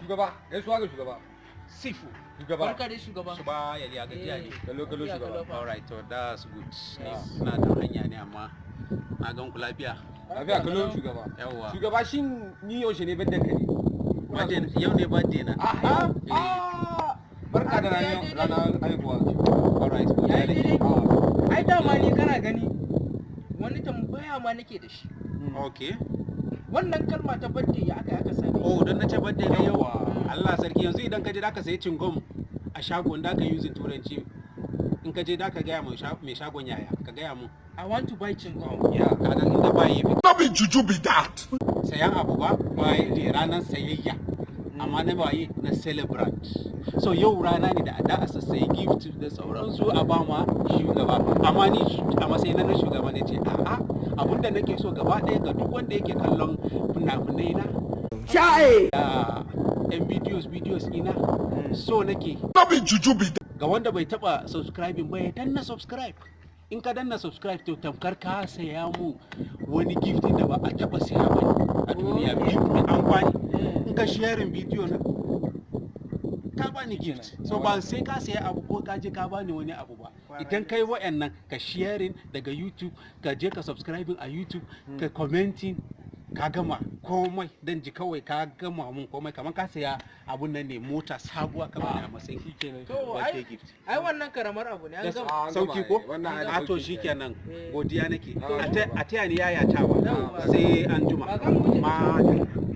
Shugaba, gaisuwa ga shugaba. Sifu. Shugaba. Barka dai, shugaba. Shugaba, ya gajiya ne? Kallo kallo, Lafiya shugaba. kalau fa. Alright, to that's good. Ni na da hanya ne, amma na gan ku lafiya. Lafiya kallo, shugaba. Yawwa. Shugaba, shin ni yaushe ne birthday ka ne? Yau ne birthday na. Ah, ah, barka da ranar haihuwa. Alright, godiya Yayi nake. daidai. Ah. Ai dama ni kana gani wani tambaya ma nake da shi. Okay. Wannan kalma ta birthday, ya aka same shi? Oh, don na ce birthday ne yau. Yawwa. Allah sarki, yanzu idan ka je da ka sayi chewing a shagon da ka using Turanci. In ka je da ka gaya mai shagon yaya, ka gaya mu. I want to buy chewing gum. Ya, kaga inda buy ya fi No be juju be that. sayan abu ba, buy ne ranar sayayya. Amma na waye? Na celebrant. So yau rana ne da a da a sassayi gift da sauransu a ba ma shugaba. Amma ni a matsayin na shugaba ne ce a'a, abinda nake so gaba ɗaya ga duk wanda yake kallon fina-finai na da yan videos ina so nake No be juju be that. ga wanda bai taba subscribing ba ya danna subscribe. In ka danna subscribe, to tamkar ka saya mu wani gift da ba a taba saya ba a duniya biyu mai amfani. In ka sharing bidiyo na, ka bani gift. So ba sai ka saya abu ko ka je ka bani wani abu ba. Idan kai wa'annan, ka sharing daga YouTube, ka je ka subscribing a YouTube, ka commenting, ka gama komai. Dan ji kawai ka gama mun komai, kamar ka saya abun nan ne, mota sabuwa ka bani a matsayin Shikenan. To birthday ai gift. ai wannan karamar abu ne, an gama. Ah, an gama. Sauki ko? Wannan ai da A to sauki. Shikenan. Eh. Godiya nake. Ah, A taya ni yayatawa. Yawwa. Sai an juma. Ba za mu wuce. Ma.